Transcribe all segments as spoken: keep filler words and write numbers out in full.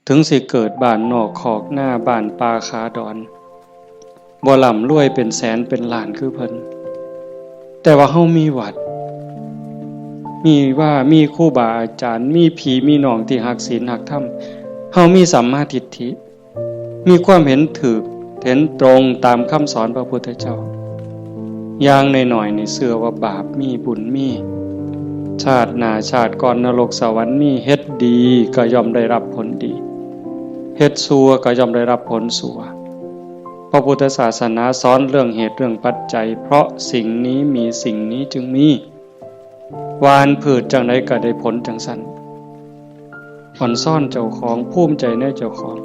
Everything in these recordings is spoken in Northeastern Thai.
ถึงสิเกิดบ้านนอกคอกนา บ้านป่าขาดอน บ่ร่ำรวยเป็นแสนเป็นล้านคือเพิ่น แต่ว่าเฮามีวัด มีวา มีครูบาอาจารย์ มีพี่มีน้องที่ฮักศีลฮักธรรม เฮามีสัมมาทิฏฐิ มีความเห็นถูก เห็นตรงตามคำสอนพระพุทธเจ้า อย่างน้อยๆ นี่เชื่อว่าบาปมีบุญมี ชาติหน้าชาติก่อนนรกสวรรค์มี เฮ็ดดีก็ย่อมได้รับผลดี เฮ็ดชั่วก็ย่อมได้รับผลชั่ว พระพุทธศาสนาสอนเรื่องเหตุเรื่องปัจจัย เพราะสิ่งนี้มีสิ่งนี้จึงมี หว่านพืชจั่งใดก็ได้ผลจั่งซั้น อ่อนซ้อนเจ้าของ ภูมิใจในเจ้าของ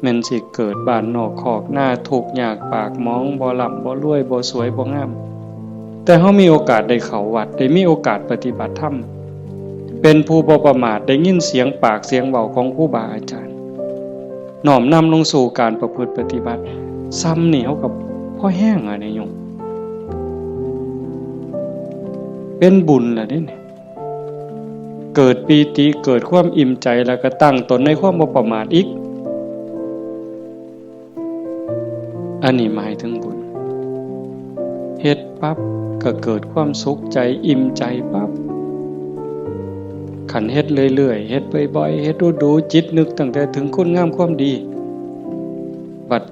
แม่นสิเกิดบ้านนอกคอกนา ทุกข์ยากปากหมอง บ่ร่ำบ่รวย บ่สวยบ่งาม แต่เฮามีโอกาสได้เข้าวัด ได้มีโอกาสปฏิบัติธรรม เป็นผู้บ่ประมาท ได้ยินเสียงปากเสียงเว้าของครูบาอาจารย์ น้อมนำลงสู่การประพฤติปฏิบัติ ซ้ำนี่เฮาก็พอแฮงอะนี่โยม เป็นบุญล่ะเด้นี่ เกิดปีติ เกิดความอิ่มใจ แล้วก็ตั้งตนในความบ่ประมาทอีก อันนี้หมายถึงบุญ เฮ็ดปั๊บก็เกิดความสุขใจ อิ่มใจปั๊บ คันเฮ็ดเรื่อยๆ เฮ็ดบ่อยๆ เฮ็ดดูๆ จิตนึกตั้งแต่ถึงคุณงามความดี บัด